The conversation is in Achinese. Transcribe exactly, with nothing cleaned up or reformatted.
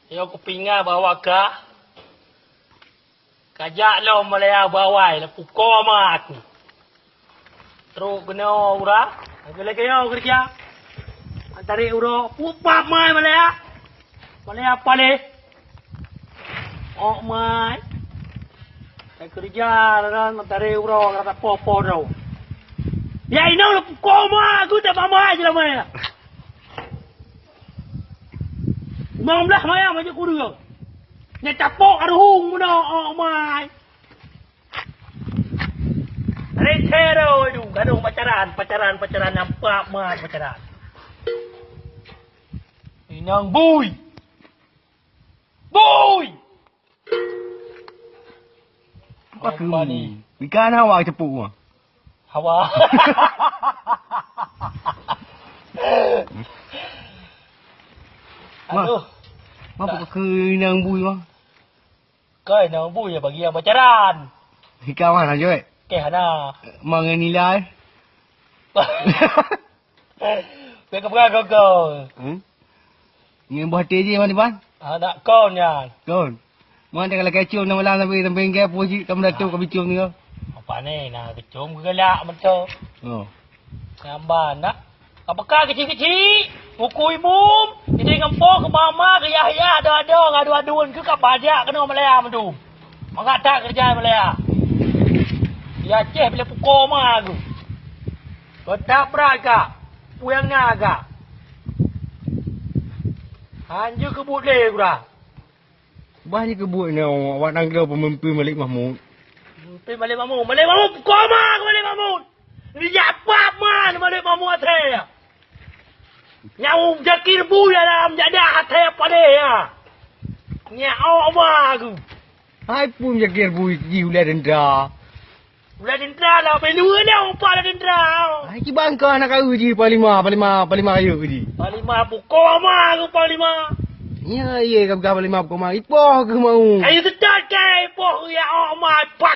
Nyoe kupinga bahwa ka, ka jak lom Malaya bawai, lapuko ma aku. Trok keunoe uroe, lagèe-lagèe nyoe keureuja. Antarek uroe, pupap mai Malaya. Malaya paléh. Ôk mai. Ka keureuja, antarek uroe, rata poh-poh droe. Ya inong lapuko ma aku, tak pamai je lamai. Limong blaih manyam aja kureueng. Nyan tapok aruhung meunoe, oh, mai. Rete roi du, gadong pacaran, pacaran, pacaran, nampak mat pacaran. Inong bui. Bui! Apa keu ni? Ikan hawa cepuk mah. Hawa. Wah. Aduh. Apa keu inong bui mah? Kai inong bui ya bagi yang pacaran. Ikan mana, Joy? Keh hana. Mangai nilai. Pek kepegang kau-kau. Hmm? Nyan boh até jih, Man Iban? Anak kau nyan. Kon. Man teuka lakèe cium na malam sampai, sampai inggè pun cit, kamu dah tu kami cium ni kau. Apa ni, na kecum ke galak mantap. Oh. Nyan ban nak. Apakah kecil-kecil? Buku imum, jadi ngempoh ke mama, ke Yahya, ada-ada, ngadu-aduan ke kat bajak kena Malaya mandum. Mangat tak kerja Malaya. Di Aceh bila pukul ma aku. Kau tak berat kak. Puyang na kak. Hanjeuet keubuet lé gura. Bah jikeubuet nyoe awak nanggroe peumimpin Malik Mahmud. Peumimpin Malik Mahmud. Malik Mahmud, koma keu Malik Mahmud. Rijak pap man Malik Mahmud até ya. Nyawong jakir bui dalam jadah até padé ya. Nyak awak ma aku. Hai pun jakir bui jih ulai denda. Ulai tentara lah, belu ni orang pala tentara. Ai kiban kau anak kau ji panglima, panglima, panglima ayo ji. Panglima buko ma ke panglima? Ya, iya ka peugah panglima buko ma. Ipoh ke mau? Ayo setat ke ipoh ya oma pat